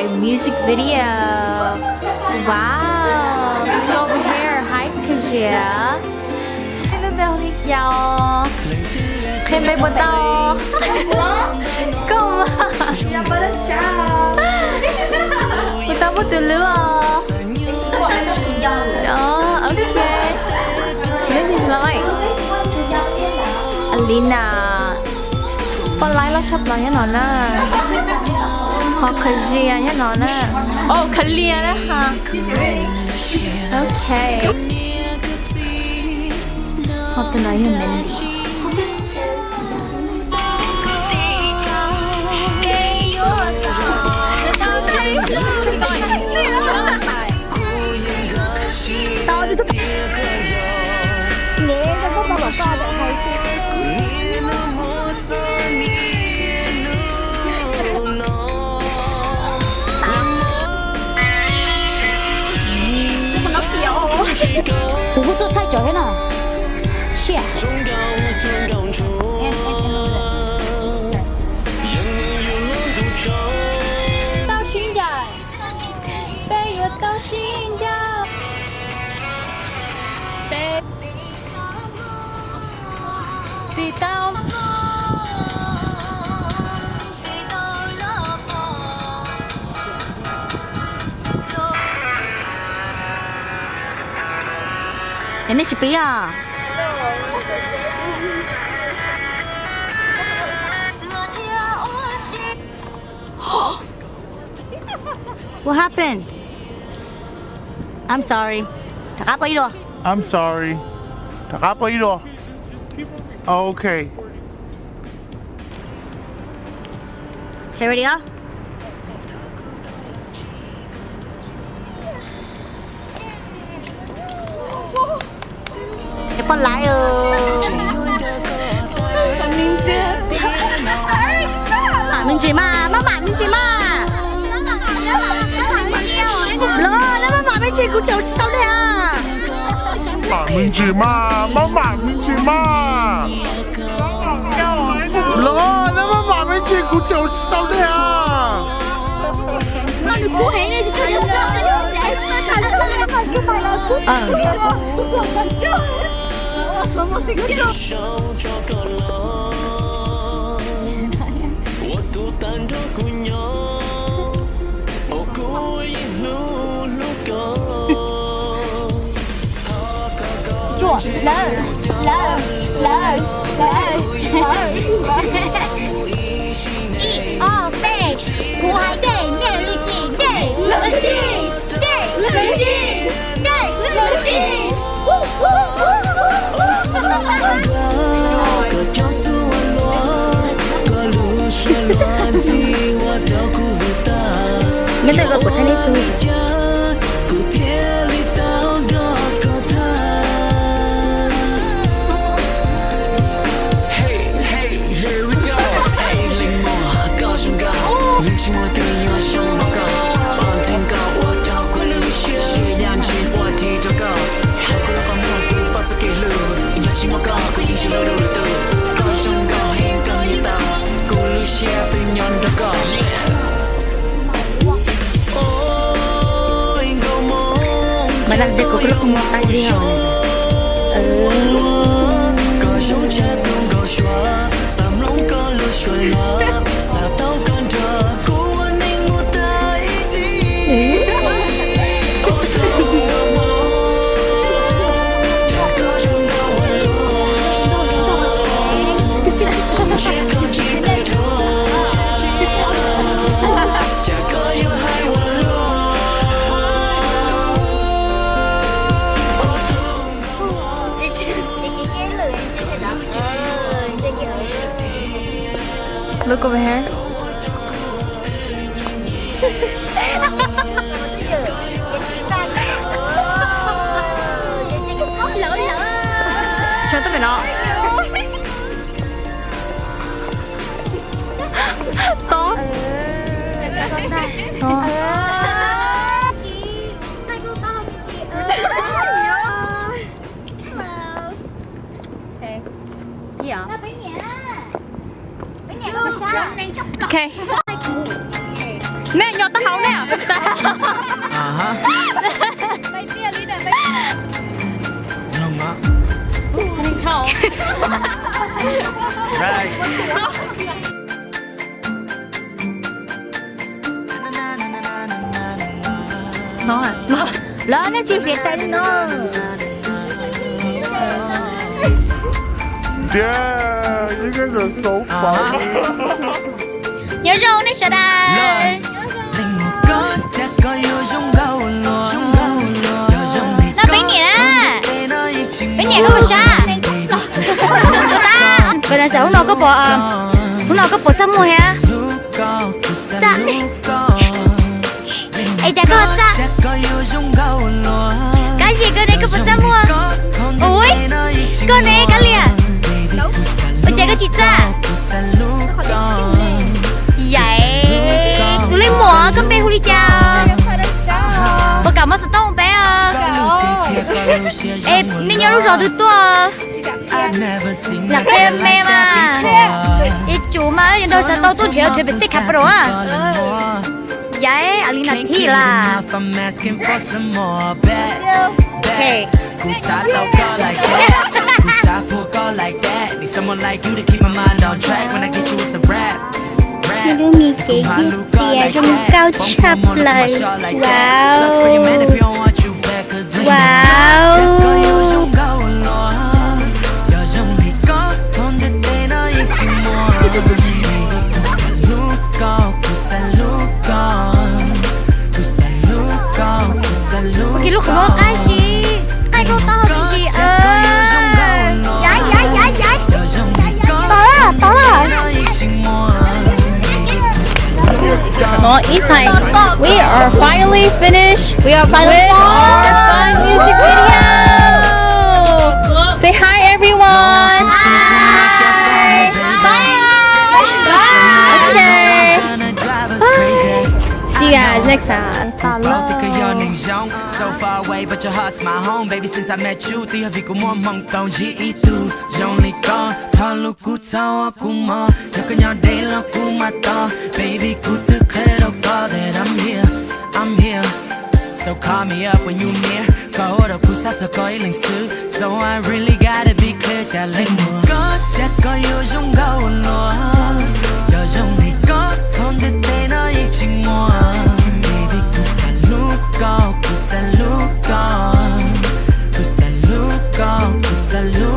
Music video. Wow, this girl over here, hype kawg zias. Npe hu li cas? Qhia npe puas tau? Koj mas. Puas tau muaj tus hlub os? Ok. Alina. Poj laib loj tshaj plaws nyob no na. Ho Khalias nyob no na. Oh, Khalias na ha. Ok. Ho tus no yog Mandy. Kuv kuj tuaj thaij cov thiab no. Siab. Tau sib ncaim. Peb yuav tau sib ncaim. Peb tiv tau. Es nej tsis pib os? What happened? I'm sorry. Rov qab poj ib dua. I'm sorry. Rov qab poj ib dua. Ok. Ready os? Es poj laib. Mam me ntsis mas, maj mam me ntsis mas. Los, maj mam me ntsis, kuv caum tsis tau nej. Mam me ntsis mas, maj mam me ntsis mas. Los, maj mam me ntsis, kuv caum tsis tau nej. Ib, ob, peb, kuv hais dej, nej lwm tis, dej, lwm tis, dej, lwm tis, dej, lwm tis. Neb tej ko kuv thaij nej tus. Mas dag ces kuv kuj lub qhov muag qab zib os. Look over here. Tso tau pem no. Tod. Tod. Ok. Nej nyob taub hau ne. Lawv nej tsis fiav tais li no. Nyob zoo nej sawv daws. No peb niam na. Peb niam koj puas sab? Peb na xav hnub no koj puas, hnub no koj puas txaj muag thiab? Txaj. Es cas koj txaj? Kab Lis, koj ne koj puas txaj muag? Ui, koj ne Kab Lis? Ua cas koj tsis txaj? Yaiv, tus leej muam koj npe hu li cas? Puas kam muaj xov tooj peb os? Es nej nyob lub zos twg tuaj? Lam qhia me mas. Es tsum mas yuav nrog sawv tau tuaj nrhiav nrhiav pem tej khav pas a. Yaiv, a li no thiaj las. Lub me kev ywg tias zoo nkauj tshaj plaws. Wow. Wow. Ua kiag lub qhov muag qab zib, qaij koj taub hau me ntsis. Yaiv, yaiv, yaiv, yaiv. Tau lawm, tau lawm. It's like we are finally finished. We are finally with our fun music video. Say hi, everyone. Hi. Bye. Bye. Okay. Bye. See you guys next time. Baby, since I met you, twb yog vim kuv muaj hmoo tau ntsib ib tug zoo li koj. Thov lub kub txhob ua kuv mob, yog koj nyob deb los kuv mam tos. Baby, kuv twb qhia rau koj that I'm here, I'm here. So call me up when you near. Koj ua rau kuv xav txog koj ib leeg xwb. So I really gotta be clear, cas leej muam. Koj tias koj yuav zoo nkauj ua luaj, yog zoo li koj, thov ntiaj teb no yeej tsis muaj. Baby, kuv xav hlub koj, kuv xav hlub koj, kuv xav hlub koj, kuv xav hlub